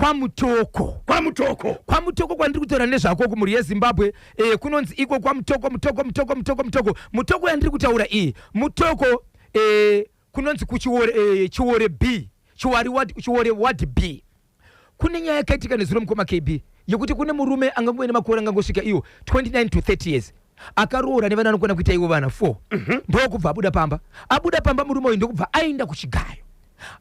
Kwamutoko. Kwamutoko. Kwamutoko kwandiri kutaura nezvako kumhuri yeZimbabwe, kunonzi iko kwaMutoko. Mutoko, Mutoko, Mutoko, Mutoko, Mutoko yandiri kutaura iyi, Mutoko, kunonzi kuChiwore, Chiwore B, Chiwari ward, Chiwore ward B. Kune nyaya yakaitika nezuro, mukoma KB, yekuti kune murume angangove nemakore angangosvika iwo 29 to 30 years, akaroora nevana vanokwana kuita ivo vana 4. Ndokubva abuda pamba. Abuda pamba murume uyu, ndokubva aenda kuchigayo.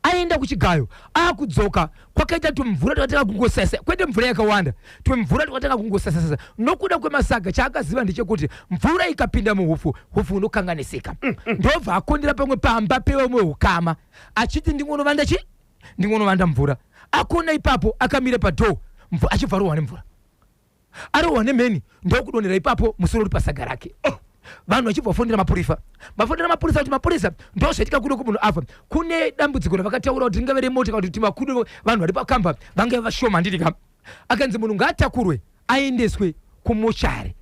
Aenda kuchigayo, akudzoka, kwakaita tumvura twakatanga kungosasa, kwete mvura yakawanda, tumvura twakatanga kungosasasasa nokuda kwemasaga. Chaakaziva ndechekuti mvura ikapinda muhufu, hufu hunokanganisika. Ndobva akondera pamwe pamba pevamwe ukama achiti ndingonovanda chi ndingonovanda mvura. Akona ipapo, akamira padoor, achibva arohwa nemvura, arohwa nemheni, ndokudonhera ipapo, musoro uri pasaga rake. Oh! Vanhu vachibva vafonera mapurisa. Vafonera mapurisa kuti mapurisa, ndo zvaitika kuno kumunhu afa. Kune dambudziko ravakataura kuti ringave remota kana kuti makudo, vanhu vari pakamba vangave vashoma, handiti ka? Akanzi munhu ngaatakurwe aendeswe kumochari.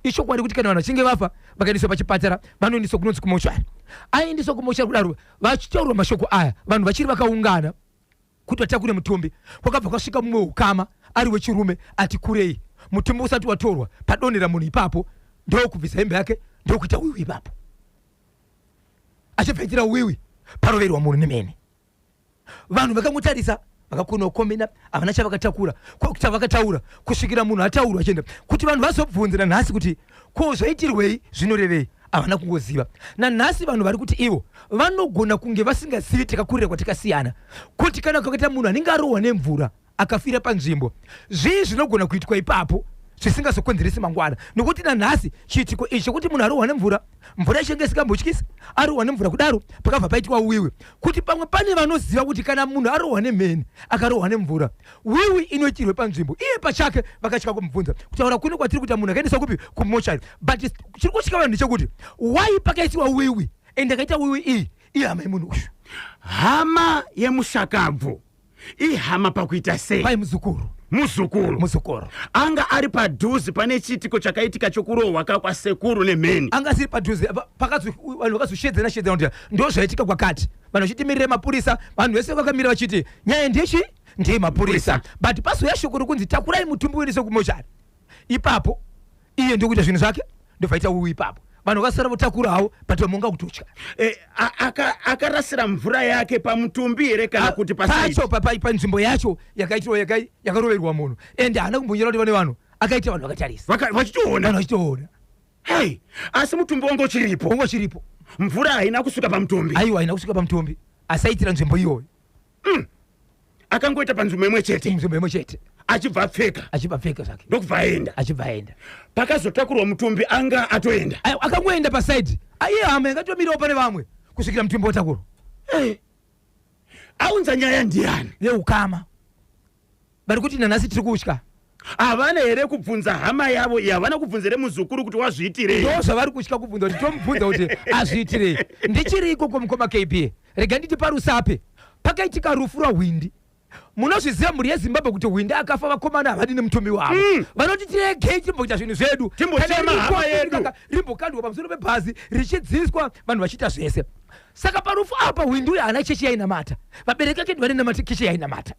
Ichokwadi kuti kana vanhu vachinge vafa vakaendeswa pachipatara, vanoendeswa kunonzi kumochari. Aendeswa kumochari kudaro, vachitaurwa mashoko aya, vanhu vachiri vakaungana kuti vatakure mutumbi, kwakabva kwasvika mumwe ukama ari wechirume ati kurei. Mutumbi usati watorwa, padonhera munhu ipapo, ndokubvisa hembe yake, ndokuita wiwi ipapo. Achibva aitira wiwi, paroverwa munhu nemene. Vanhu vakangotarisa, vakakona kukomena, havana chavakatakura, chavakataura kusvikira munhu ataurwa achienda. Kuti vanhu vazobvunzira nhasi kuti ko zvaitirwei, zvinorevei, havana kungoziva. Nanhasi vanhu vari kuti ivo vanogona kunge vasingazivi, takakurira kwatakasiyana, kuti kana kakaita munhu anenge arohwa nemvura akafira panzvimbo, zvii zvinogona kuitwa ipapo zvisingazokonzeresi mangwana? Nokuti nanhasi chiitiko ichi chekuti munhu arohwa nemvura, mvura ichinge isingambotyisi, arohwa nemvura kudaro, pakabva paitwa wiwi, kuti pamwe pane vanoziva kuti kana munhu arohwa nemheni, akarohwa nemvura, wiwi inoitirwe panzvimbo. Iye pachake vakatya kumubvunza. Kutaura kuno kwatiri kuita, munhu akaendeswa kupi? Kumochari. But chiri kutya vanhu ndechekuti wai pakaisiwa wiwi, ende akaita wiwi iyi ihama yemunhu uyu. Hama yemushakabvu ihama pakuita sei? Pai muzukuru. Muzukuru. Muzukuru. Anga ari padhuze pane chiitiko chakaitika chokurohwa kakwasekuru nemheni? Anga asiri padhuze. Vanhu vakazoshedzana shedzana kuti ndo zvaitika kwakati, vanhu vachitimirire mapurisa, vanhu vese vakamira vachiti nyaya ndechi ndeye mapurisa. But pazoya shoko rokunzi takurai mutumbi uendese kumochari, ipapo iye ndokuita zvinhu zvake, ndobvaita uyu ipapo, vanhu vakasara votakura havo, but vamwe kutotya. Akarasira mvura yake pamutumbi here kana kuti pacho panzvimbo yacho yakaitirwa, yakaroverwa munhu? Ende haana kumbonyera kuti vane vanhu, akaita vanhu vakatarisa. Vachitoona. Vanhu vachitoona. Hei, asi mutumbi wanga uchiripo? Wanga uchiripo. Mvura haina kusvika pamutumbi? Aiwa, haina kusvika pamutumbi, asaitira nzvimbo iyoyo. Akangoita panzvimbo imwe chete? Nzvimbo imwe chete. Achibva apfeka? Achibva apfeka zvake. Ndokubva aenda? Achibva aenda. Pakazotakurwa mutumbi anga atoenda? Aiwa, akangoenda pasaidi, iye hama yakatomirawo pane vamwe kusvikira mutumbi watakurwa. Hey. Aunza nyaya ndiani? Veukama vari kuti nanhasi tiri kutya. Havana here kubvunza hama yavo iyi? Havana kubvunza here muzukuru kuti wazviitirei? Ndo zvavari kutya kubvunza, kuti tomubvunza kuti azviitirei. Ndichiri ikoko, mukoma KB, rega nditi paRusape pakaitika rufu rwahwindi. Munozviziva, mhuri yeZimbabwe, kuti hwindi akafa, vakomana havadi nemutumbi wavo. Vanoti tiregei timboita zvinhu zvedu. Timbochema Kana hama riri yedu. Rimbokandwa pamusoro pebhazi, richidziiswa, vanhu vachiita zvese. Saka parufu apa, hwindi uyu haana chechi yainamata, vabereki ake ndivanenamata chechi yainamata.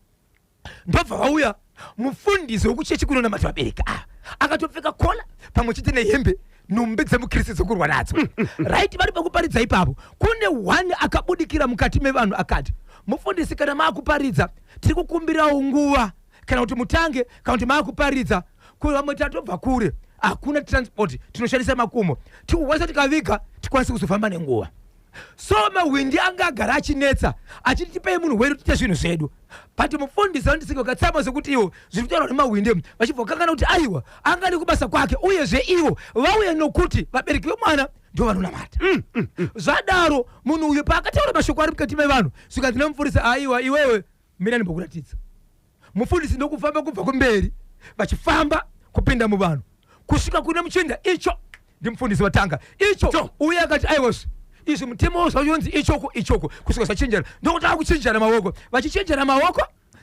Ndobva vauya mufundisi wekuchechi kunonamata vabereki ava, akatopfeka kola pamwe chete nehembe, nhumbi dzemukristu dzekurwa nadzo, right? Vari pakuparidza ipapo, kune one akabudikira mukati mevanhu akati, "Mufundisi, kana maakuparidza, tiri kukumbirawo nguva, kana kuti mutange, kana kuti maakuparidza, vamwe tatobva kure, hakuna transport, tinoshandisa makumo, tikukwanisa tikaviga tikwanise kuzofamba nenguva." So mahwindi anga agara achinetsa achiti, "Tipei munhu wedu tiite zvinhu zvedu." But mufundisi vanondisika vakatsama sekuti ivo zviri kutaurwa nemahwindi, vachibva kukangana kuti aiwa, anga nekubasa kwake, uyezve ivo vauye nokuti vabereki vemwana ndo vanonamata. Zvadaro, munhu uyu paakataura mashoko ari mukati mevanhu, zvikanzi nemufundisi, "Aiwa, iwewe mira ndimbokuratidza." Mufundisi ndokufamba kubva kumberi, vachifamba kupinda muvanhu kusvika kune muchinda. Icho ndimufundisi watanga icho. Cho. Uye akati, "Aiwazve, izvi mutemo zvayonzi ichoko ichoko," kusvika zvachinjana, ndokuti akuchinjana maoko. Vachichinjana maoko,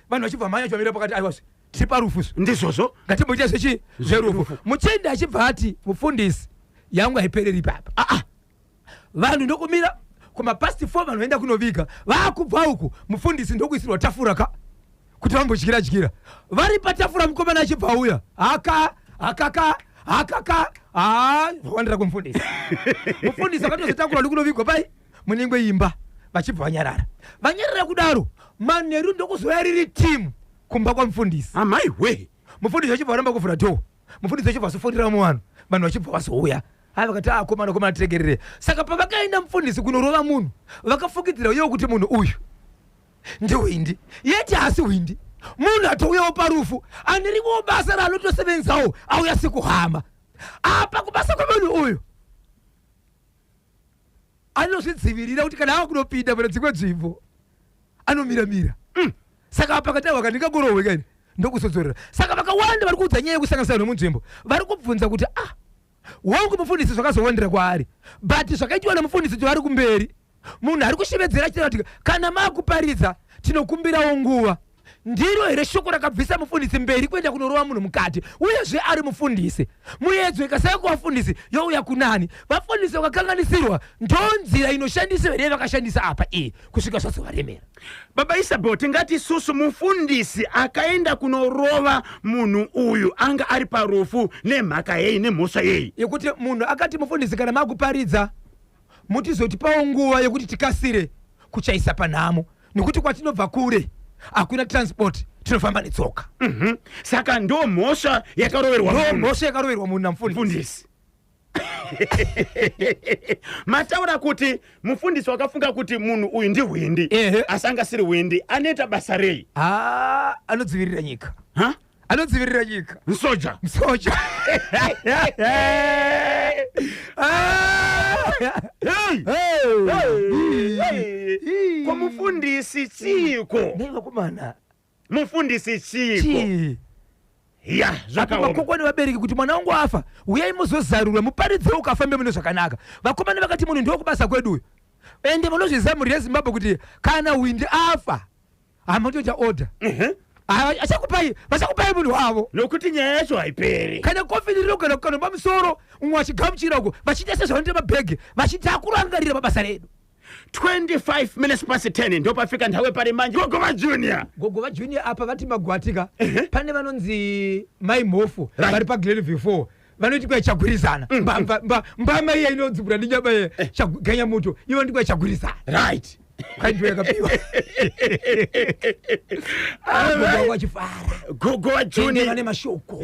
vanhu vachibva mhanya, vamira pakati, "Aiwazve, tiri parufu." Ndizvozvo. "Ngatimboita zvechi zverufu." Muchinda achibva ati, "Mufundisi, yangu haipereri ipapa." Aa, vanhu ndokumira. Kumapast 4 vanhu vaenda kunoviga. Vaakubva uku, mufundisi ndokuisirwa tafura ka. Kuti vambodyira dyira vari patafura, mukomana achibva auya, haka hakaka hakaka, ha, vawandira kumufundisi. Mufundisi akatozotakura ndikunovigwa pai munengwe imba. Vachibva vanyarara. Vanyarara kudaro, manheru ndokuzoya riri timu kumba kwamufundisi. Amai we! Mufundisi vachibva varamba kuvhura door. Mufundisi vachibva vazofonera vamwe vanhu, vanhu vachibva vazouya. Hai, vakati, "Akomana, komana, tiregerere." Saka pavakaenda mufundisi kunorova munhu, vakafukidzira uyewo kuti munhu uyu ndihwindi, yeti haasi hwindi. Munhu atouyawo parufu, ane rimwewo basa raanotosevenzawo, auya sekuhama. Apa kubasa kwemunhu uyu anozvidzivirira kuti kana ava kunopinda mune dzimwe nzvimbo anomiramira. Saka pakati avo kandingangorohwe kaini ndokuzodzorera. Saka vakawanda vari kuudza nyaya yekusanganisa vanhu munzvimbo, vari kubvunza kuti, ah, wangu mufundisi zvakazowandira kwaari, but zvakaitwa namufundisi kuti vari kumberi, munhu ari kushevedzera achitaura kuti kana maakuparidza tinokumbirawo nguva, ndiro here shoko rakabvisa mufundisi mberi kuenda kunorova munhu mukati, uyezve ari mufundisi? Muedzo ikasaya kuvafundisi youya kunani? Vafundisi vakakanganisirwa, ndo nzira inoshandiswa here vakashandisa apa iyi kusvika zvazovaremera? Baba Isabel, tingati isusu mufundisi akaenda kunorova munhu uyu anga ari parufu nemhaka yei, nemhosva yei? Yekuti munhu akati, "Mufundisi, kana makuparidza mutizotipawo nguva yekuti tikasire kuchaisa panhamo, nekuti kwatinobva kure, hakuna transport, tinofamba netsoka." Saka ndo mhosva yakaroverwa ndo munhu. Mhosva yakaroverwa munhu namufundisi. Mufundisi, mataura kuti mufundisi wakafunga kuti munhu uyu ndihwindi. Asi anga asiri hwindi. Anoita basa rei? Ah, anodzivirira nyika. Ha? Anodzivirira nyika. Musoja? Musoja. Ah! Hey! Hey! Hey! Ko mufundisi chiko? Nei vakomana? Mufundisi chiko? Chii? Ya, zvakaoma. Makokwa nevabereki kuti mwana wangu afa, uyai muzozarura, muparidzewo, ukafambe mune zvakanaka. Vakomana vakati munhu ndokubasa kwedu uyu. Ende munozviziva, mhuri yeZimbabwe, kuti kana hwindi afa hamutoita order. Achakupai, vachakupai munhu wavo. Nokuti nyaya yacho haiperi. Kana kofini rinogara kukanomba musoro umwe vachigamuchira uko, vachiita sezvavanoita mabhegi, vachiti akurangarira pabasa redu. 25 minutes past 10 ndopafika nthawe pari manje, Gogo vaJunior. Gogo vaJunior apa vati magwatika. Pane vanonzi Mai Mhofu vari paGlenview 4, vanoti kwaichagwirizana mbama iya inonzi ndinyama ganyamuto, ivo ndi kwaichagwirizana. Kwaindo yakapiwa gogo vangu vachifara. Gogo Ende vaJunior vane mashoko.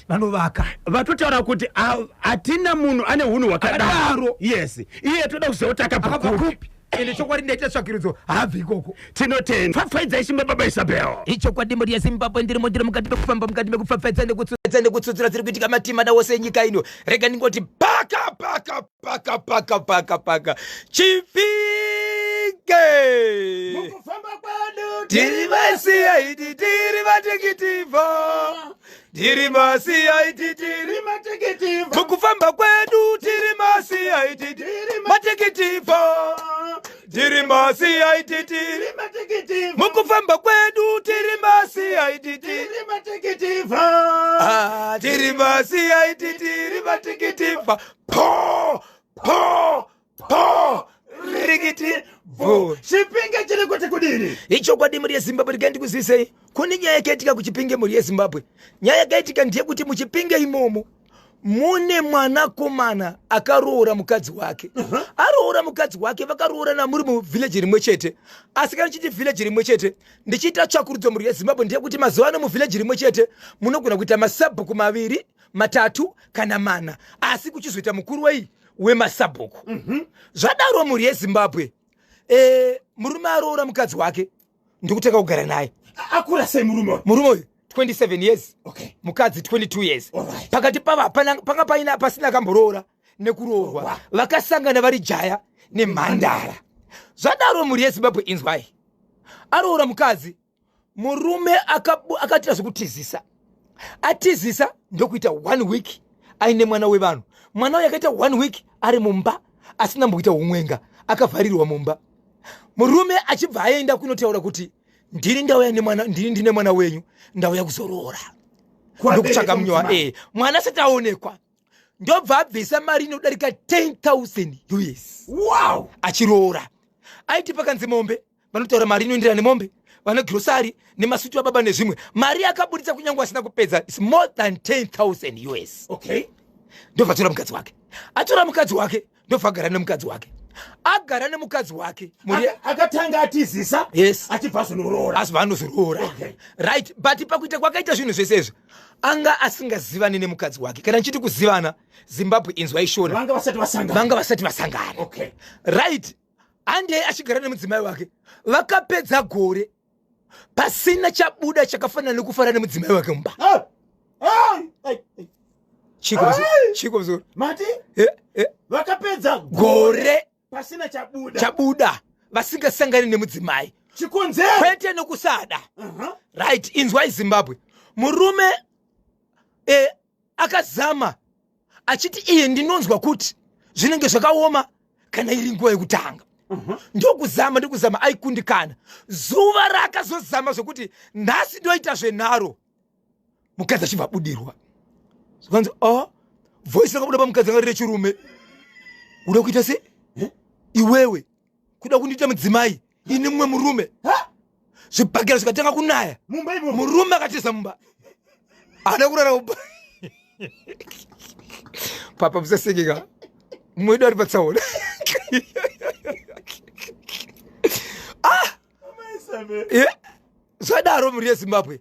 Vanovaka. Vatotaura kuti hatina munhu ane unhu hwakadaro. Akadaro. Yes, iye toda kuziva kuti akabva akabva kupi. Kupi? Ende chokwadi ndaita tsvakirudzo, haabvi ikoko. Tinotenda, pfapfaidzai chimwe, Baba Isabel. Ichokwadi, mhuri yeZimbabwe, ndirimo, ndiri mukati mekufamba, mukati mekupfapfaidza nekutsutsa nekutsutsura dziri kuitika matimana wose enyika ino. Rega ndingoti paka paka paka paka paka paka Chipinge. Mukufamba kwedu tiri maCID, tiri matikitivha, tiri maCID, tiri matikitivha. Mukufamba kwedu tiri maCID, matikitivha, tiri maCID, tiri matikitivha. Mukufamba kwedu tiri maCID, tiri matikitivha. Ah, tiri maCID, tiri matikitivha, po po po rikiti bvu. Chipinge chiri kuti kudini? Ichokwadi, mhuri yeZimbabwe, regai ndikuzivisei, kune nyaya yakaitika kuChipinge. Mhuri yeZimbabwe, nyaya yakaitika ndeyekuti muChipinge imomo mune mwanakomana akaroora mukadzi wake. Aroora mukadzi wake, vakaroorana muri muvhileji rimwe chete. Asi kana chiti vhileji rimwe chete, ndichiita tsvakurudzo, mhuri yeZimbabwe, ndeyekuti mazuva ano muvhileji rimwe chete munogona kuita masabhuku maviri, matatu kana mana, asi kuchizoita mukuru wei wemasabhuku. Zvadaro, mhuri yeZimbabwe, murume aroora mukadzi wake ndikutanga kugara naye. Akura sei murume uyu? Murume uyu 27 years, mukadzi 22 years. Pakati pavo panga paina pasina akamboroora nekuroorwa. Vakasangana vari jaya nemhandara. Zvadaro, mhuri yeZimbabwe, inzwai, aroora mukadzi, murume akaitira zvekutizisa. Atizisa ndokuita one week aine mwana wevanhu. Mwana uyu akaita one week ari mumba, asina mbokuita umwenga, akavharirwa mumba. Murume achibva aenda kunotaura kuti ndini ndauya nemwana, ndini ndine mwana wenyu, ndauya kuzoroora, ndokutsvaga munyowa. Mwana asati aonekwa, ndobva abvisa mari inodarika 10,000 US. Achiroora, aiti pakanzi mombe vanotaura mari inoenderana nemombe. vane grosari nemasuti ababa nezvimwe. Mari yakaburitsa kunyange asina kupedza is more than 10,000 US. Okay. Ndobva atora mukadzi wake, atora mukadzi wake, ndobva agara nemukadzi wake, agara nemukadzi wake. Akatanga atizisa. Yes. Achibva azonoroora. Azobva anozoroora. Okay. Right, but pakuita kwakaita zvinhu zvese izvi anga asingazivani nemukadzi wake. Kana nchiti kuzivana, Zimbabwe inzwa ishona, vanga vasati vasangana. Vanga vasati vasangana. Okay. Right, handei achigara nemudzimai wake, vakapedza gore pasina chabuda chakafanana nekufara nemudzimai wake mumba. Chiko mzuru mati vakapedza gore pasina chabuda, chabuda vasingasangani nemudzimai. Chikonzero kwete nokusada. Right, inzwai Zimbabwe, murume akazama achiti iye ndinonzwa kuti zvinenge zvakaoma kana iri nguva yekutanga. Ndokuzama aikundikana. Zuva raakazozama zvokuti nhasi ndoita zvenharo, mukadzi achibva abudirwa. Zvikanzi o voice rakabuda pamukadzi anga riri rechirume. Uda kuita se iwewe kuda kundiita mudzimai ini mumwe murume. Zvibhakera zvikatanga kunaya murume akatiza mumba, haana kurara mumba. Papa musasekeka, mwedu ari patsaona. Zvadaro mhuri yeZimbabwe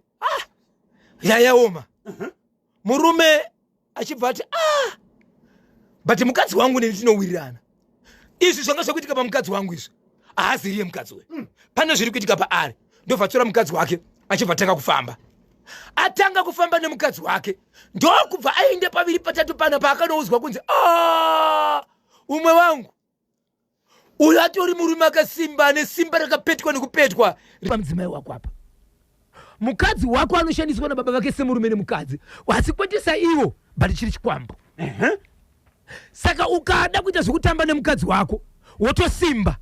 yayaoma. Murume achibva ati but mukadzi wangu neni tinowirirana. Izvi zvanga zvakuitika pamukadzi wangu izvi haaziriye mukadzi uyu. Pane zviri kuitika paari. Ndobva atora mukadzi wake achibva atanga kufamba. Atanga kufamba nemukadzi wake ndokubva aende paviri patatu pana paakanoudzwa kunzi umwe wangu uyu atori murume akasimba ane simba rakapetwa nekupetwa pamudzimai wako apa. Mukadzi wako anoshandiswa nababa vake semurume nemukadzi, asi kwete saivo, but chiri chikwambo. Saka ukada kuita zvekutamba nemukadzi wako wotosimba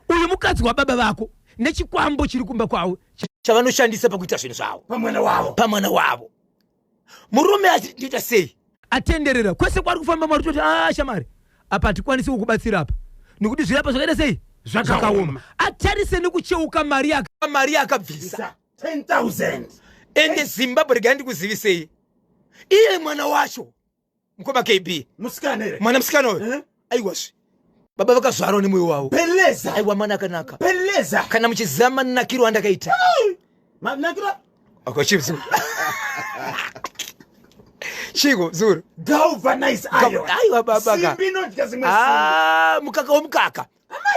uyu mukadzi wababa vako nechikwambo chiri kumba kwavo chavanoshandisa pakuita zvinhu zvavo pamwana wavo. Pamwana wavo. Murume achiti ndoita sei, atenderera kwese kwari kufamba mwari toti shamari apa hatikwanisi kukubatsira apa nekuti zviri apa zvakaita sei zvakaoma. Atarise nekucheuka mari yakabvisa 10,000. Ende Zimbabwe regai ndikuzivisei, iye mwana wacho mukoma KB musikana here? Mwana musikana uyu aiwazve baba vakazvarwa nemwoyo wavo. Peleza. Aiwa mwana akanaka. Peleza. Kana muchiziva manakiro andakaita. Manakiro akochibzu chiko zuru galvanize iron. Aiwa baba ka simbi inodya zimwe simbi. Mukaka womukaka.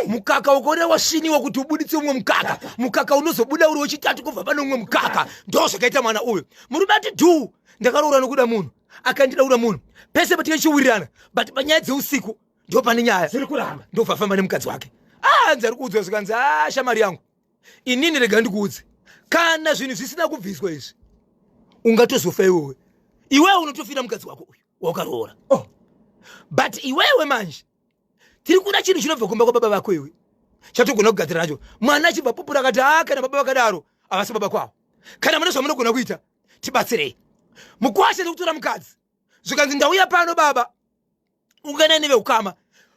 Mukaka ukaona wasviniwa kuti ubuditse umwe mukaka, mukaka unozobuda uri wechitatu kubva pane umwe mukaka. Ndo zvakaita mwana uyu. Murume ati dhu ndakaroora nokuda munhu akandida kuda munhu pese patichiwirirana, but panyaya dzeusiku ndo pane nyaya zviri kuramba. Ndobva afamba nemukadzi wake. Anzi ari kuudzwa zvikanzi shamari yangu inini rega ndikuudze, kana zvinhu zvisina kubviswa izvi ungatozofa iwewe. Iwewe unotofira mukadzi wako uyu waukaroora. But iwewe manje tiri kuda chinhu chinobva kumba kwababa vako iwe chatogona kugadzira nacho. Mwana achibva pupura akati kana baba vakadaro havasi baba kwavo, kana mune zvamunogona kuita tibatsirei. Mukwasha nekutora mukadzi zvikanzi ndauya pano baba unganai neveukama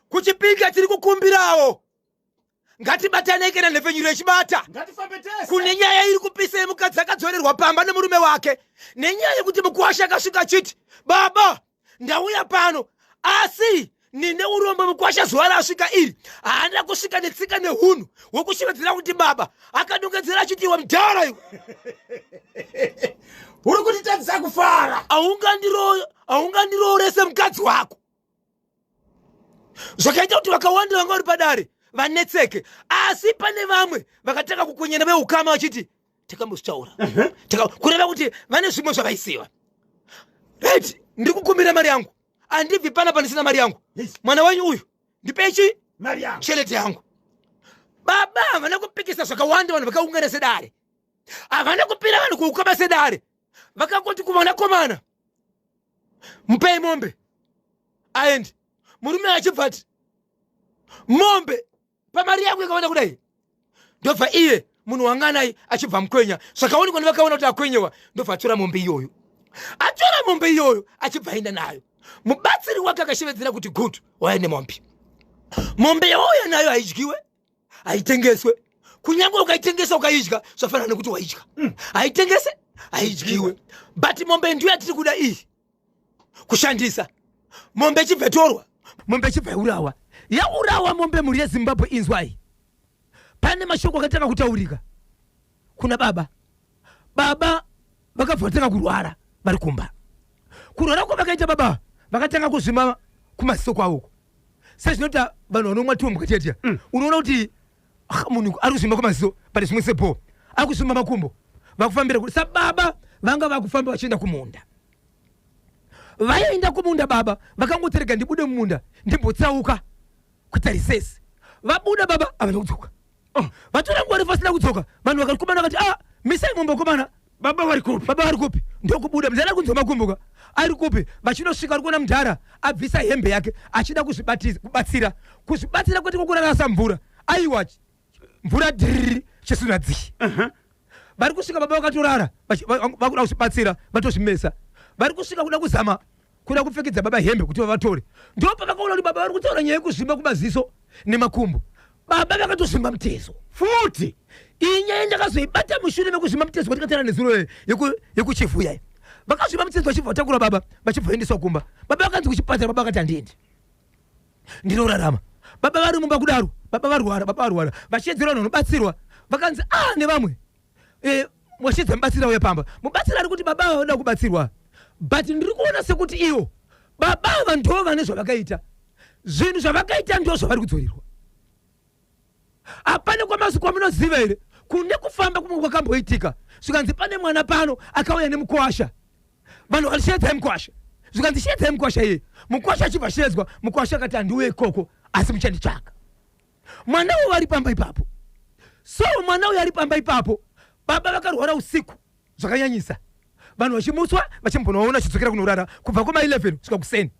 kuchipika tiri kukumbirawo ngatibatanei kana nhepfenyuro yechibata. Kune nyaya iri kupisa yemukadzi akadzorerwa pamba nemurume wake nenyaya yekuti mukwasha akasvika achiti baba ndauya pano asi nine urombo. Mukwasha zuva raasvika iri haana kusvika netsika nehunhu hwekushevedzera kuti baba, akadongedzera achiti iwe mudhara iwe uri kutitadzisa kufara, haungandiroorese mukadzi wako. Zvakaita kuti vakawanda vanga vari padare vanetseke, asi pane vamwe vakatanga kukwenyana veukama vachiti takambozvitaura, kureva kuti vane zvimwe zvavaisiva. Right, ndiri kukumbira mari yangu, handibvi panapa ndisina mari yangu. Mwana wenyu uyu ndipei chi chelete yangu. Baba havana kupikisa zvakawanda, vanhu vakaungana sedare havana kupira vanhu kuukama sedare, vakangoti kumwanakomana mupei mombe aende. Murume achibva ati mombe pamari yangu yakawanda kudai, ndobva iye munhu wanganai achibva mukwenya. Zvakaonekwa nevakaona kuti akwenyewa, ndobva atora mombe iyoyo. Atora mombe iyoyo achibva aenda nayo. Mubatsiri wake akashevedzera kuti good, wauya nemombe. Mombe yawauya nayo haidyiwe, haitengeswe. Kunyange ukaitengesa ukaidya, zvafanana nekuti waidya. Haitengese, haidyiwe, but mombe ndiyo yatiri kuda iyi kushandisa. Mombe ichibva torwa, mombe ichibva yaurawa, yaurawa mombe. Mhuri yeZimbabwe, inzwai, pane mashoko akatanga kutaurika kuna baba. Baba vakabva vatanga kurwara vari kumba. Kurwara kwavakaita baba, vakatanga kuzvima kumaziso kwavoko, sezvinoita vanhu vanomwa tumbwa tetiya. Unoona kuti ah, munhu ari kuzvimba kumaziso, pane zvimwe sebo ari kuzvimba makumbo, vakufambira kuti sababa vanga vakufamba vachienda kumunda. Vaenda kumunda, baba vakangoti, "Rega ndibude mumunda ndimbotsauka kuita recess." Vabuda, baba havana kudzoka. Oh, vatora nguva refu vasina kudzoka. Vanhu vakakumana vakati, "Ah, misai mombe komana." Baba vari kupi? Baba vari kupi? Ndokubuda mudhara kunzwa makumbuka ari kupi. Vachinosvika, vari kuona mudhara abvisa hembe yake achida kuzvibatsira. Kuzvibatsira kwete kwokurarasa mvura, aiwa, mvura dhiriri chisina dzii. Vari kusvika, baba vakatorara, vakuda kuzvibatsira, vatozvimesa. Vari kusvika kuda kuzama kuda kupfekedza baba hembe kuti vavatore, ndo pavakaona kuti baba vari kutaura nyaya yekuzvimba kumaziso nemakumbo. Baba vakatozvimba mutezo. Futi? Iyi nyaya ndakazoibata mushure mekuzvimba mutezo kwatikataura nezuro yekuChivhu. Vakazvimba mutezo, vachibva vatakura baba, vachibva vaendeswa kumba. Baba vakanzi kuchipatara, baba vakati, "Handiendi, ndinorarama." Baba vari mumba kudaro, baba varwara, baba varwara, vachiedzera vanhu vanobatsirwa. Vakanzi a nevamwe, "Mwashedza mubatsiri auya pamba." Mubatsiri ari kuti, "Baba ava vanoda kubatsirwa, but ndiri kuona sekuti ivo baba ava ndo vane zvavakaita. Zvinhu zvavakaita ndo zvavari kudzorerwa. Hapana kwamazi kwamunoziva here kune kufamba kumwe kwakamboitika?" Zvikanzi pane mwana pano akauya nemukwasha. Vanhu vakati, "Shedzai mukwasha." Zvikanzi, "Shedzai mukwasha iye." Mukwasha achibva shedzwa, mukwasha akati, "Handiuye ikoko, asi muchanditsvaka." Mwana uyu ari pamba ipapo. So mwana uyu ari pamba ipapo, baba vakarwara usiku zvakanyanyisa, vanhu vachimutswa vachimbonoona achidzokera kunorara kubva kuma11 kusvika kuseni.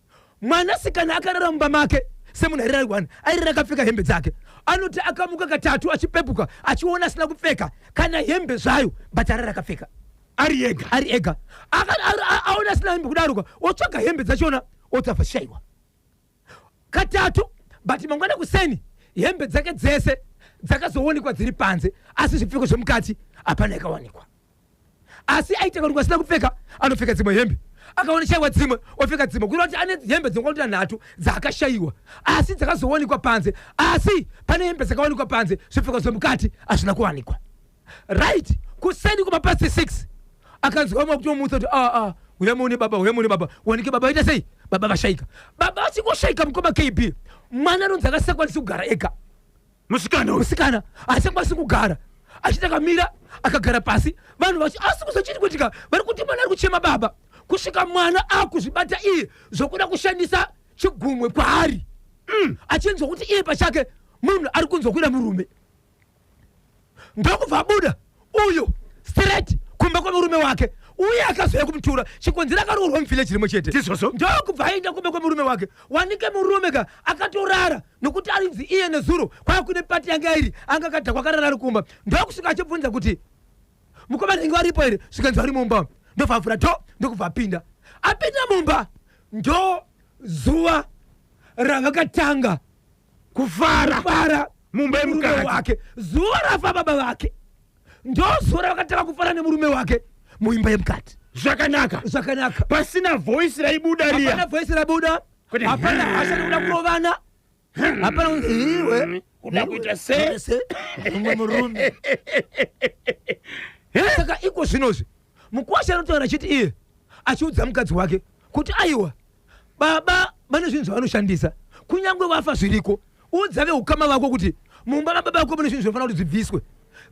Mwanasikana akarara mumba make semunhu airara 1, airara akapfeka hembe dzake. Anoti akamuka katatu achipepuka, achiona asina kupfeka kana hembe zvayo, but arara akapfeka. Ari ega? Ari ega. Aona asina hembe kudaruka, otsvaga hembe dzachona, otsabva shaiwa katatu. But mangwana kuseni hembe dzake dzese dzakazoonekwa dziri panze, asi zvipfeko zvemukati hapana yakawanikwa. Asi aita kuti asina kupfeka, anopfeka dzimwe hembe, akaona shaiwa dzimwe, opfeka dzimwe, kureva kuti ane hembe dzinokwana nhatu dzaakashayiwa, asi dzakazowanikwa panze. Asi pane hembe dzakawanikwa panze, zvipfeko zvemukati hazvina kuwanikwa. Right, kuseni kumapast 6 akanzwa vamwe kutomutsa kuti, "Ah, ah, uya muone baba, uya muone baba." Wanike baba vaita sei? Baba vashaika. Baba vachingoshaika, mukoma KB, mwana anonzi akasakwanisi kugara ega. Musikana uyu? Musikana asingakwanisi kugara, achiti akamira, akagara pasi, vanhu vachi asi kuzochiti kuitika, vari kuti mwana ari kuchema baba, kusvika mwana akuzvibata iye zvokuda kushandisa chigumwe kwaari, achinzwa kuti iye pachake munhu ari kunzwa kuda murume. Ndokubva abuda uyu straight kumba kwemurume wake, uye akazouya kumutura. Chikonzero, akaroorwa muvillage rimwe chete. Ndizvozvo. Ndokubva aenda kumba kwemurume wake, wanike murume ka akatorara, nokuti arinzi iye nezuro kwakune party yanga iri, anga akadhakwa, akarara ari kumba. Ndokusvika achibvunza kuti, "Mukoma nhingi varipo here?" Zvikanzi, "Vari mumba." Ndobva avhura door, ndokubva apinda. Apinda mumba, ndo zuva ravakatanga kufara. Kufara. Mumba nemurume yemukati. Wake. Zuva rafa baba vake, ndo zuva ravakatanga kufara nemurume wake muimba yemukati. Zvakanaka. Zvakanaka. Pasina voice raibuda Hapana riya voice rabuda. Kuti Hapana hasha nekuda kurovana, hapana kunzi iwe Kuda kuita se se mumwe murume. Saka iko zvinozvi mukwasha anotaura achiti iye achiudza mukadzi wake kuti, "Aiwa, baba vane zvinhu zvavanoshandisa, kunyange vafa zviriko. Udza veukama vako kuti mumba mababa vako mune zvinhu zvinofanira kuti zvibviswe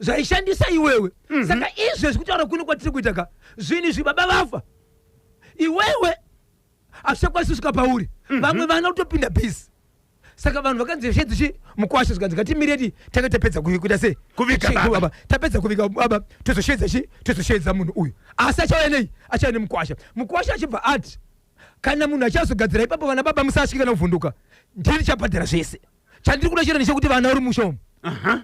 zvaishandisa iwewe." Saka izvezvi kutaura kuno kwatiri kuita ka, zvinhu izvi, baba vafa, iwewe hazvichakwanisi kusvika pauri. Vamwe vana kutopinda busy. Saka vanhu vakanzi shedzichi mukwasha, zvikanzi, "Ngatimireti tange tapedza kuita sei?" Kuvika baba. Tapedza kuvika baba, tozoshedza chi, tozoshedza munhu uyu. Asi achauya nei? Achauya nemukwasha. Mukwasha achibva ati, "Kana munhu achazogadzira ipapo, vana baba musatyi kana kuvhunduka, ndini chabhadhara zvese. Chandiri kuda chero ndechekuti vana vari musha umu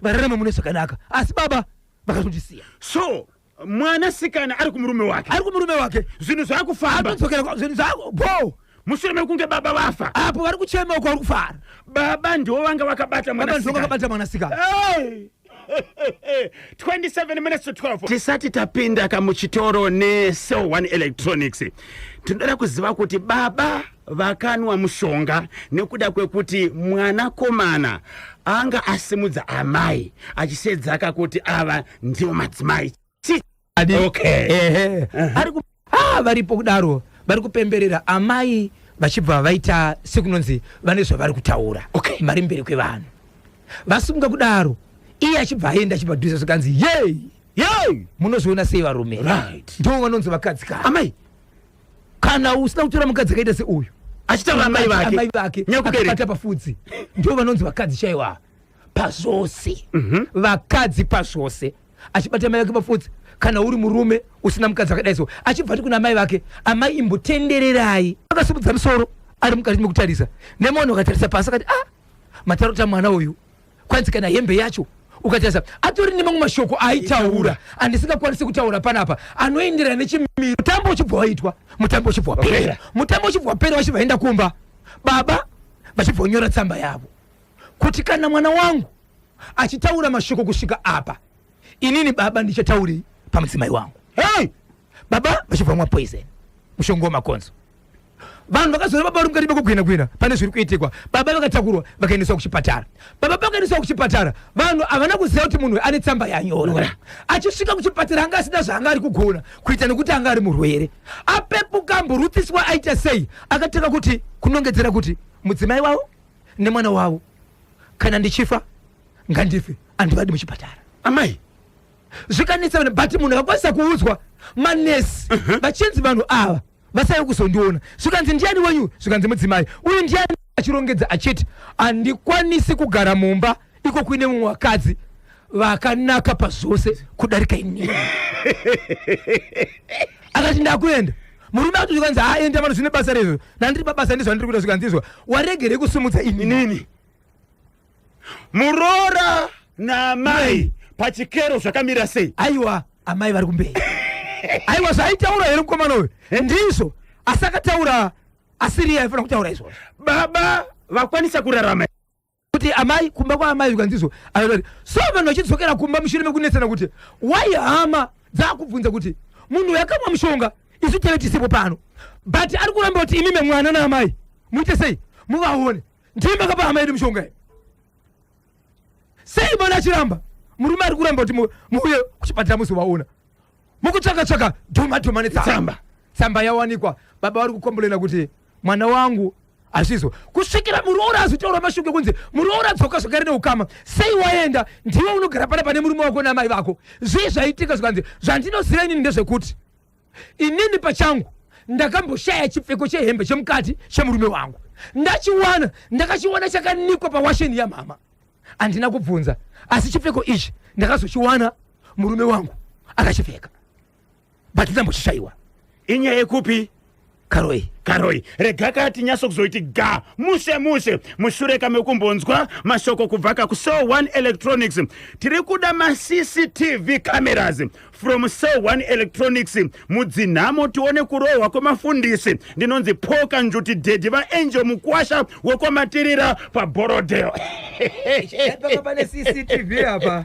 vararame mune zvakanaka, asi baba vakatondisiya." So mwanasikana ari kumurume wake? Ari kumurume wake. Zvinhu zvakufamba. Atodzokera zvinhu zvako bo. Mushure mekunge baba vafa. Apo vari kuchema uko, vari kufara. Baba ndiwo vanga vakabata Baba ndiwo mwanasikana. vakabata mwanasikana. Hey! 27 minutes to 12. Tisati tapinda kamuchitoro neCell One Electronics, tinoda kuziva kuti baba vakanwa mushonga nekuda kwekuti mwanakomana anga asimudza amai achisedzaka kuti ava ndivo madzimai. Okay. Ehe. Ari varipo kudaro, vari kupemberera, amai vachibva vaita sekunonzi vane zvavari kutaura vari mberi kwevanhu. Vasumuka kudaro, iye achibva aenda, achibva dhuisa, zvikanzi, "Yei!" Yei! Munozviona sei, varume? Ndo vanonzi vakadzi ka. Amai. Kana usina kutora mukadzi akaita seuyu, achitaura amai vake, amai vake, nyakubereka. Akabata pafudzi, ndo vanonzi vakadzi chaiwa pazvose. Vakadzi pazvose, achibata mai vake pafudzi. Kana uri murume usina mukadzi akadai so, achibva ati kuna mai vake, "Amai, imbotendererai." Akasumudza musoro ari mukati mekutarisa nemunhu, akatarisa pasi, akati, "Ah, matarota mwana uyu." Kwanzi kana hembe yacho ukatarisa, atori nemamwe mashoko aitaura andisingakwanisi kutaura panapa, anoenderana nechimiro. Mutambo uchibva waitwa, mutambo uchibva wapera. Wapera. Mutambo uchibva wapera, vachibva vaenda kumba, baba vachibva vanyora tsamba yavo kuti kana mwana wangu achitaura mashoko kusvika apa, inini baba ndichatauri pamudzimai wangu. Hey! Baba vachibva vamwa poison, mushonga wemakonzo. Vanhu vakazoona baba vari mukati mekugwina gwina, pane zviri kuitikwa. Baba vakatakurwa, vakaendeswa kuchipatara. Baba vakaendeswa kuchipatara, vanhu havana kuziva kuti munhu ane tsamba yanyora. Achisvika kuchipatara, anga asina zvaanga ari kugona kuita nekuti anga ari murwere. Apepuka, amborutsiswa, aita sei, akatanga kuti kunongedzera kuti mudzimai wavo nemwana wavo, "Kana ndichifa ngandife, handivadi muchipatara." Amai. Zvikanetsa vanhu, but munhu akakwanisa kuudzwa manesi, vachinzi vanhu ava vasauye kuzondiona. Zvikanzi, "Ndiani wenyu?" Zvikanzi, "Mudzimai uyu." "Ndiani?" Achirongedza achiti, "Handikwanisi kugara mumba iko kuine mumwe vakadzi vakanaka pazvose kudarika inini." Akati, "Ndakuenda." Murume akati, zvikanzi, "Haenda mano, zvine basa rezvo? Nandiri pabasa, ndizvo ndiri kuita." Zvikanzi, "Izwa, waregerei kusumudza inini?" Inini muroora naamai pachikero zvakamira sei? Aiwa, amai vari kumberi. Aiwa, zvaaitaura here mukomana uyu ndizvo, asi akataura asiriye aifanira kutaura izvozvo. Baba vakwanisa kurarama? Kuti amai kumba kwaamai, zvikanzizvo akati so, vanhu vachidzokera kumba mushure mekunetsana kuti wai, hama dzaakubvunza kuti munhu uyu akamwa mushonga, isu teve tisipo pano, but ari kuramba kuti imime mwana naamai muite sei, muvaone, ndimi makapa hama yedu mushonga iyi. Sei mwana achiramba, murume ari kuramba kuti muuye kuchipatara muzovaona? Mukutsvaka tsvaka, dhuma dhuma netsamba. Tsamba. Tsamba yawanikwa. Baba vari kukomborera kuti mwana wangu hazvizvo, kusvikira muroora azotaura mashoko ekunzi, "Muroora dzoka zvakare neukama. Sei waenda? Ndiwe unogara pana pane murume wako namai vako. Zvii zvaitika?" Zvikanzi, "Zvandinoziva inini ndezvekuti inini pachangu ndakamboshaya chipfeko chehembe chemukati chemurume wangu. Ndachiwana, ndakachiwana chakanikwa pawasheni yamama. Handina kubvunza, asi chipfeko ichi ndakazochiwana murume wangu akachipfeka, but ndambochishayiwa." Inyaya yekupi? Karoi. Karoi. Rega kati nyatso kuzoiti ga mushe mushe mushure kamekumbonzwa mashoko kubva kakuCell One Electronics. Tiri kuda maCCTV cameras from Cell One Electronics mudzinhamo, tione kurohwa kwemafundisi. Ndinonzi Poka Njuti, dhedhi vaAngel Mukwasha wekwamatirira paBorodale. Pane CCTV apa.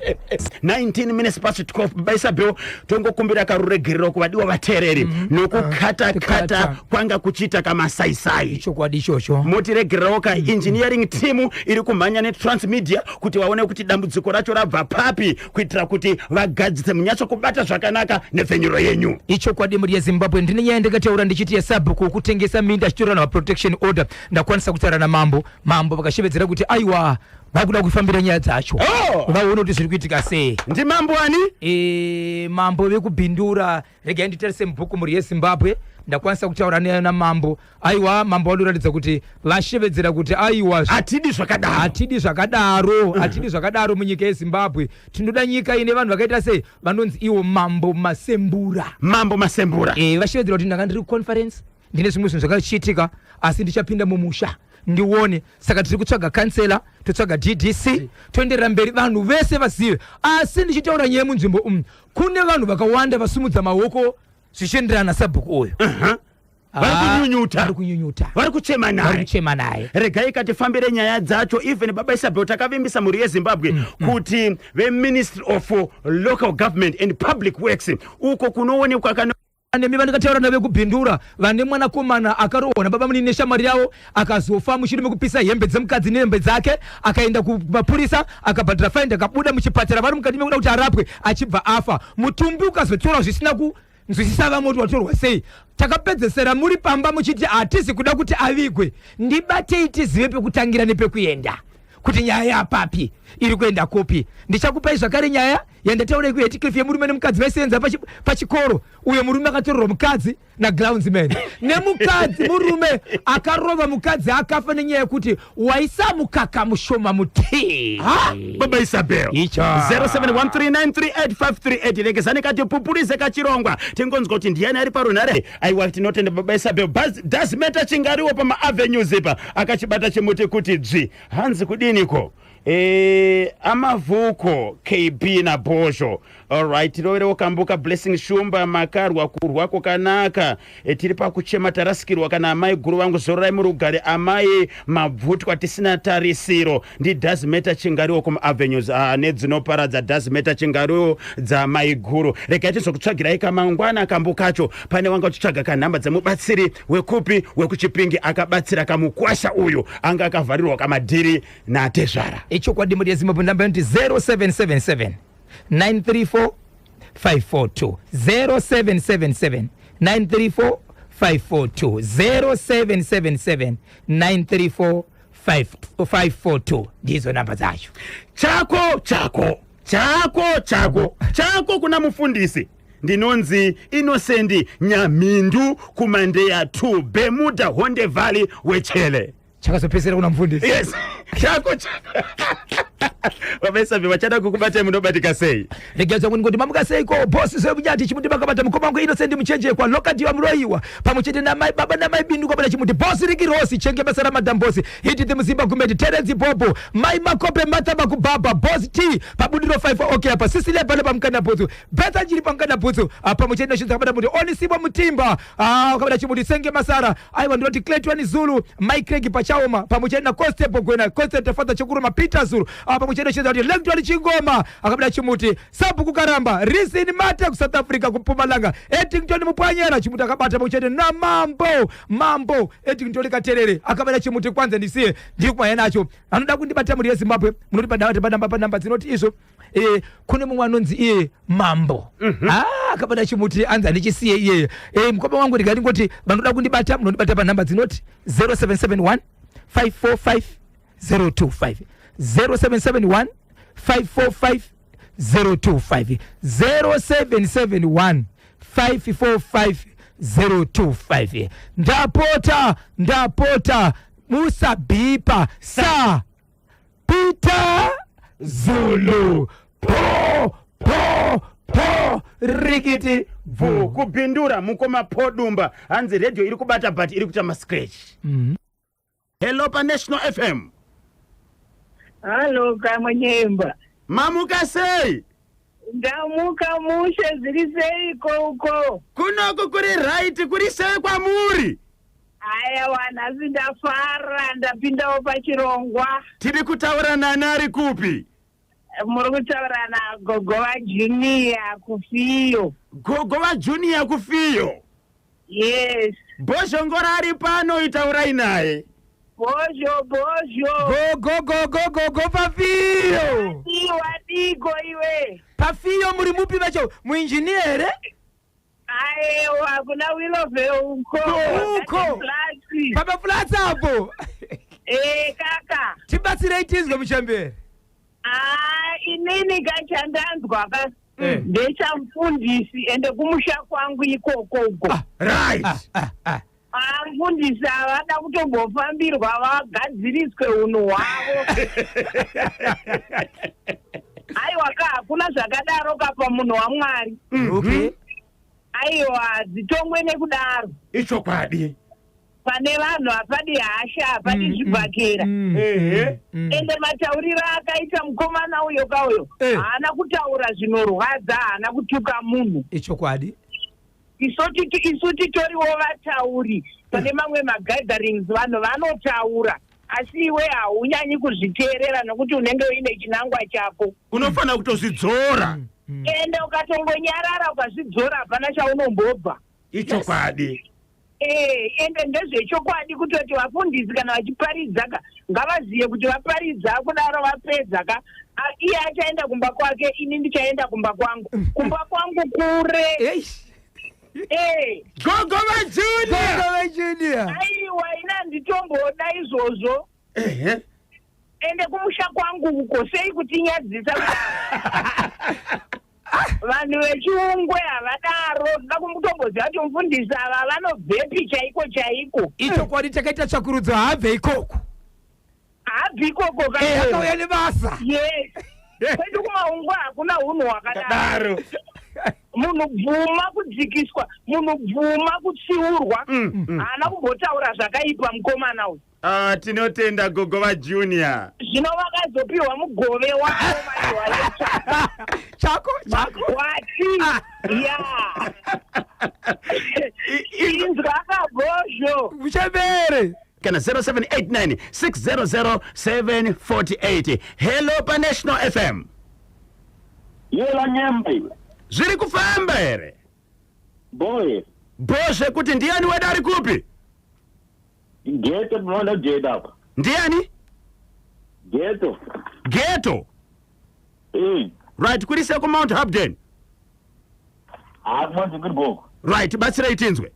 19 minutes past 12. Baba Isabel, tongokumbira karuregerero kuvadiwa vateereri nokukata kata Kata. Kwanga kuchiita kamasaisai. Chokwadi ichocho. Motiregererawo ka. Engineering team iri kumhanya netransmedia kuti vaone kuti dambudziko racho rabva papi, kuitira kuti vagadzise, munyatsokubata zvakanaka nepfenyuro yenyu. Ichokwadi, mhuri yeZimbabwe. Ndine nyaya ndakataura ndichiti yesabhuku kutengesa minda achitorana maprotection order. Ndakwanisa kutaura namambo. Mambo vakashevedzera kuti aiwa, vakuda kufambira nyaya dzacho, vaone kuti zviri kuitika sei. Ndimambo ani? Mambo vekubhindura. Regai nditarise mubhuku, mhuri yeZimbabwe. Ndakwanisa kutaura namambo. Aiwa, mambo vanoratidza kuti vashevedzera kuti aiwa, hatidi zvakadaro. Hatidi zvakadaro, hatidi zvakadaro munyika yeZimbabwe. Tinoda nyika ine vanhu vakaita sei, vanonzi iwo Mambo Masembura. Mambo Masembura. Vashevedzera kuti ndanga ndiri kuconference, ndine zvimwe zvinhu zvakachiitika, asi ndichapinda mumusha ndione. Saka tiri kutsvaga kansela, totsvaga DDC, toenderera mberi, vanhu vese vazive. Asi ndichitaura nyaya munzvimbo umu, kune vanhu vakawanda vasumudza maoko zvichienderana nasabhuku uyu. Vari kunyunyuta. Vari kunyunyuta. Vari kuchema Vari naye. Kuchema naye. Regai katifambire nyaya dzacho. Even Baba Isabel, takavimbisa mhuri yeZimbabwe kuti veMinistry of Local Government and Public Works uko kunoonekwa kana Nemi vandikataura navo vekubhindura vane mwanakomana akarohwa nababa munini neshamwari yavo, akazofa mushure mekupisa hembe dzemukadzi nehembe dzake. Akaenda kumapurisa, akabhadhara faindi, akabuda muchipatara vari mukati mekuda kuti arapwe, achibva afa. Mutumbi ukazotorwa zvisina kunzwisisa vamwe kuti watorwa sei. Takapedzesera muri pamba muchiti hatisi kuda kuti avigwe. Ndibatei tizive pekutangira nepekuenda, kuti nyaya yapapi, iri kuenda kupi. Ndichakupai zvakare nyaya yandataura kuHatcliffe yemurume nemukadzi vaisenza pachikoro. Uyo murume akatorerwa mukadzi nagroundsman, nemukadzi murume akarova mukadzi akafa nenyaya yekuti waisa mukaka mushoma mutii. Baba Isabel. Icho. 0713938538. Regezani kati pupurise kachirongwa, tingonzwa kuti ndiani ari parunhare. Aiwa, tinotenda Baba Isabel. Dasmeta chingariwo pamaavenues ipa akachibata chimuti kuti dzvi. Hanzi kudiniko? Amavuko KB naBhozho. Alright, tiroverewo kambuka. Blessing Shumba, makarwa kurwa kwakanaka. Tiri pakuchema, tarasikirwa kana amai guru vangu. Zororai murugare amai Mabvutwa, tisina tarisiro. Ndidhazimeta chingariwo kumaavenues. Nedzinoparadza dhazimeta chingariwo dzamai guru. Regai tizokutsvagirai kamangwana kambu kacho. Pane wanga uchitsvaga kanhamba dzemubatsiri wekupi, wekuChipingi, akabatsira kamukwasha uyu anga akavharirwa kamadhiri natezvara. Ichokwadi, mhuri yeZimbabwe, namba inoti 0777 934 542, 0777 934 542, 0777 934 542, ndizo namba dzacho. Chako, chako, chako, chako, chako kuna mufundisi. Ndinonzi Innocent Nyamhindu kuMandeya 2, Bemuda, Honde Valley, wechele. Chakazopedzisira kuna mufundisi. Yes, chako, chako. Vavesavi vachada kukubatai, munobatika sei? Regai zvangu ndingoti mamuka seiko bosi sebunyati. Chimuti makabata mukoma wangu Innocent Muchenjekwa lokadiwa muroyiwa, pamwe chete namai baba namai Bindu. Kwabata chimuti bosi Rikirosi chenge basa ramadhambosi Hiti Muzimba Gumeti Terenzi Bobo mai Makope Martha Makubaba bosi T pabudiro 5. Okay, apa Sisilia pano pamukanda bhutsu Betha njiri pamukanda bhutsu, pamwe chete neshinza. Kabata muti Onisibo Mutimba. Kabata chimuti Senge Masara. Aiwa, ndinoti Clayton Zulu, Mike Craig pachaoma, pamwe chete na Constable Gwena, Constable Father Chekuruma Peter Zulu, pamwe chete neshinza kuti Lecton Chingoma. Akabata chimuti Sabhuku Karamba Risin Mate kuSouth Africa, kuMpumalanga, Edington Mupwanyera. Chimuti akabata pamwe chete namambo Mambo Edington Katerere. Akabata chimuti kwanza ndisiye ndiri kumhanya nacho. Anoda kundibata, mhuri yeZimbabwe, munoti panamba dzinoti izvo. Kune mumwe anonzi iye Mambo. Ah, akabata chimuti anzi handichisiye iyeye. Mukoma wangu, ndikati ngoti vanoda kundibata, munondibata panhamba dzinoti 0771 545 025, 0771 545 025, 0771 545 025. Ndapota, ndapota, musabhipa sa Peter Zulu. Po po po rikiti. Bvu kubhindura mukoma Podumba. Hanzi redhiyo iri kubata but iri kuita mascratch. Hello paNational FM. Halo, kamwenyemba. Mamuka sei? Ndamuka mushe, zviri seiko uko? Kunoku kuri right, kuri sei kwamuri? Aiwa, nhasi ndafara, ndapindawo pachirongwa. Tiri kutaura nani, ari kupi? Muri kutaura nagogo vaJunior kuFiyo. Gogo vaJunior kuFiyo. Yes. Bhozhongora ari pano, itaurai naye. Bhozho, bhozho. Gogo, gogo, gogo paFiyo. Wadiko iwe? PaFiyo muri mupi vacho, muinjiniya here? Aiwa, kuna Willowvale uko. Uko. Flats. Pamaflats apo? Eh, kaka. Tibatsirei tizwe, muchembere. Ah, inini kachandanzwa ka ndechamufundisi, ende kumusha kwangu ikoko uko. Right. Ah, ah. Ah, mufundisi havada kutombofambirwa, vagadziriswe unhu hwavo. Aiwa ka, hakuna zvakadaro ka pamunhu waMwari. Aiwa, dzitongwe nekudaro. Ichokwadi. Pane vanhu hapadi hasha, hapadi zvibhakera. Ende matauriro akaita mukomana uyo kauyo, haana kutaura zvinorwadza, haana kutuka munhu. Ichokwadi. Isu titoriwo vatauri pane mamwe magatherings, vanhu vanotaura, asi iwe haunyanyi kuzviteerera nokuti unenge uine chinangwa chako. Unofanira kutozvidzora. Ende ukatongonyarara, ukazvidzora, hapana chaunombobva. Ichokwadi. Ende ndezvechokwadi kutoti vafundisi kana vachiparidza ka, ngavazive kuti vaparidza kudaro, vapedza ka, iye achaenda kumba kwake, ini ndichaenda kumba kwangu. Kumba kwangu kure. Eish. Gogo vaJunior. Gogo vaJunior. Aiwa, ina handitomboda izvozvo. Ende kumusha kwangu uko, sei kutinyadzisa kudaro? Vanhu vechiungwe havadaro. Toda kumbotomboziva kuti mufundisi ava vanobvepi chaiko chaiko. Ichokwadi, takaita tsvakurudzo, haabve ikoko. Haabvi ikoko. Akauya nebasa. Yes, kwedu kumaungwe hakuna unhu hwakadaro. Daro. Munhu bvuma kudzikiswa, munhu bvuma kutsiurwa. Haana kumbotaura zvakaipa mukomana uyu. Ah, tinotenda, gogo vaJunior. Zvino vakazopiwa mugove wavo maiwa. Chako chako. Wati ya inzwa kabhozho. Muchembere. Kana 0789 600 748. Hello, paNational FM. Yela nyembe. Zviri kufamba here? Boy. Bhozve kuti ndiani wedu, ari kupi? Geto, mona jeda apa. Ndiani? Geto. Geto. Right, kuri sei kuMount Hampden? Ha, kumanzi kuri boko. Right, batsirai tinzwe.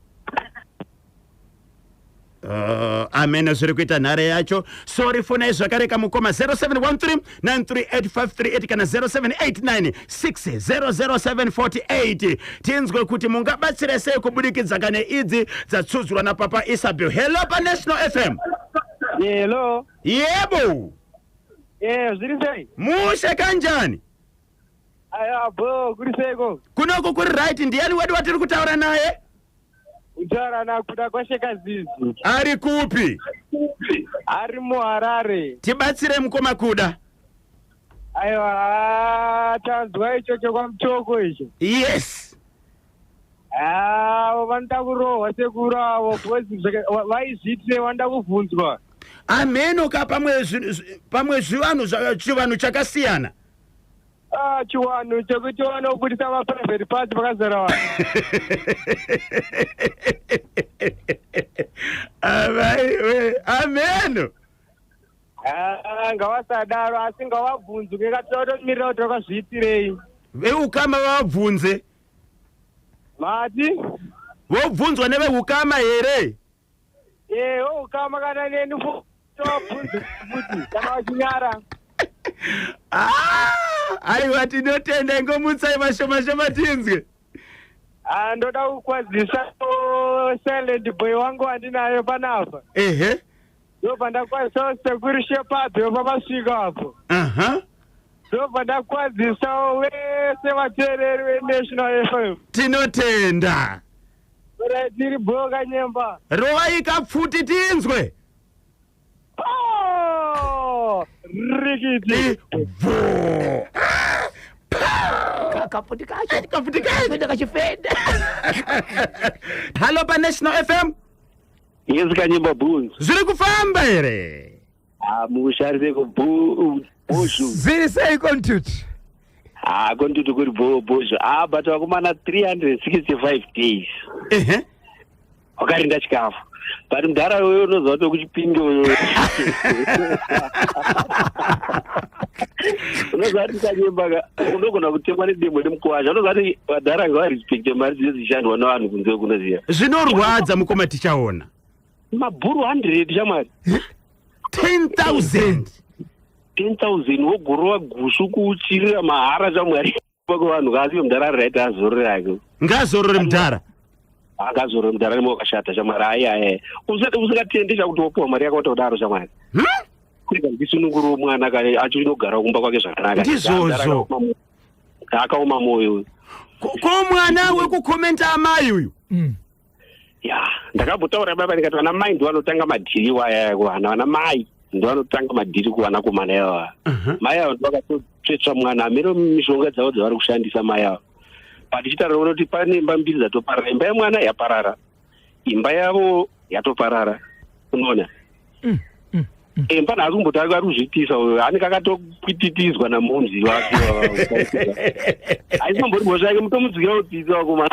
Amene zviri kuita nhare yacho. Sorry, fonai zvakare kamukoma, 0713 938538 kana 0789 600748, tinzwe kuti mungabatsire sei kubudikidza kane idzi dzatsudzurwa napapa Isabel. Hello, paNational FM. Hello. Yebo. Zviri sei? Mushe, kanjani? Aya, bo, kuri seiko? Kunoko kuri right. Ndiani wedu watiri kutaura naye? Kutaura naKuda kwaShekazizi. Ari kupi? Ari muHarare. Tibatsire, mukoma Kuda. Aiwa, tanzwa icho chekwamutoko icho. Avo vanoda kurohwa sekuru avo, because vaizviitire, vanoda kuvhunzwa. Ameno ka, pamwe pamwe zvivanhu chivanhu chakasiyana. Ah, chiwanhu chekuti vanobudisa maprivate parts pakazara vanhu. Avaiwe, ameno. Ah, ngavasadaro, asi ngavabvunzwe, katotomirira kuti vakazviitirei. Veukama vavabvunze. Mati? Vobvunzwa neveukama here? Ukama kana neni tovabvunza futi kana vachinyara. Ah, aiwa, tinotenda. Ingomutsai mashoma shoma tinzwe. Ah, ndoda kukwazisa silent boy wangu wandinayo panapa. Ndobva ndakwazisawo sekuru Shepard wepamasviko apo. Ndobva ndakwazisawo vese vateereri veNational FM. Tinotenda. Ora, tiri boka nyemba. Rovai kapfuti tinzwe. Oh, rikiti. Bvo. Kaputi kacho. Kaputi kacho. Fenda kachifenda. Hello, paNational FM. Yes, kanyemba bones. Zviri kufamba here? Ah, mushariseko bhozho. Zviri sei kontuti? Ah, konditi kuri bhozho. Ah, but vakomana, 365 days. Wakarinda chikafu. But mudhara uyo unoziva kuti wekuChipinge uyo. Unoziva kuti kanyemba ka unogona kutemwa nedemo nemukwasha. Unoziva kuti vadhara ngavarespecte mari dzinenge dzichishandwa nevanhu kunze kunoziva. Zvinorwadza, mukoma, tichaona. Mabhuru 100, shamwari. 10,000. 10,000, wogorova gushu kuuchirira mahara, shamwari, vanhu kasi mudhara right, azorore rake. Ngazorore mudhara. Akazorore mudhara nemo wakashata, shamwari. Ayi, ayi, usingatendi chakuti wapiwa mari yakawanda kudaro, shamwari. Kurega ndisununguriwo mwana achinogara kumba kwake zvakanaka. Ndizvozvo. Akaoma mwoyo. Ko mwana wekukomenta amai uyu? Ya, ndakambotaura baba, ndikati vana mai ndo vanotanga madhiri waya kuvana. Vana mai ndo vanotanga madhiri kuvanakomana ivava. Mai avo ndo vakatotsvetsva mwana, hameno mishonga dzavo dzavari kushandisa mai avo. But chitaura kuti pane imba mbiri dzatoparara, imba yemwana yaparara, imba yavo yatoparara, unoona. Mfana haasi kumboti ari kuzviitisa uyo, anenge akatopwititidzwa namunzi wake. Haisimbori mhosva yake, mutomudzikira kudzidza wakomana.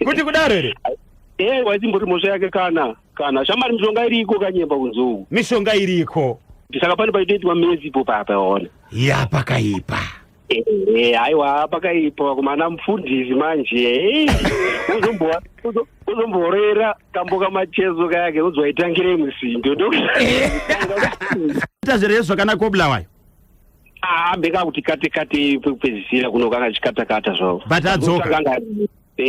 Kuti kudaro here? Eh, waisimbori mhosva yake kana shamari, mishonga iriko kanyemba kunze uku. Mishonga iriko. Saka pane paitoitwa mezi ipo papa, waona. Ya, pakaipa. Eh, aiwa, pakaipa wakomana. Mufundisi manje, uzomborera kambo kamacheso kayake uzwaitangire musindo. Ita zviro zvakanaka obulawayo. Ambe kakuti kate kate pekupedzisira kuno kanga chikatakata zvavo. But adzoka.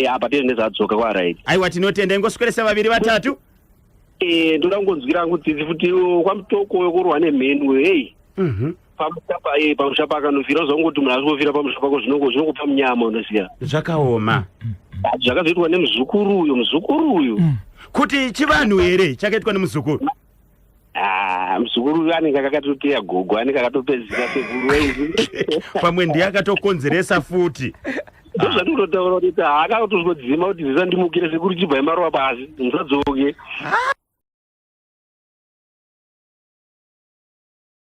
Apa tiri nezadzoka kwaright. Aiwa, tinotenda. Ingosweresa vaviri vatatu. Ndoda kungonzwira hangu tsitsi futi kwamutoko wekurwa nemhenu, hei. Pamusha pakanofira, uzongoti munhu asingofira pamusha pako, zvinongopa munyama, unoziya. Zvakaoma. Zvakazoitwa nemuzukuru uyu, muzukuru uyu. Kuti chivanhu here chakaitwa nemuzukuru? Ah, muzukuru uyu anenge akakatoteya gogo, anenge akatopedzisa sekuru. Pamwe ndiye akatokonzeresa futi. Ndozvatinototaura kuti haakatozvodzima kuti zisandimukire sekuru, chibva imarova pasi, musadzoke.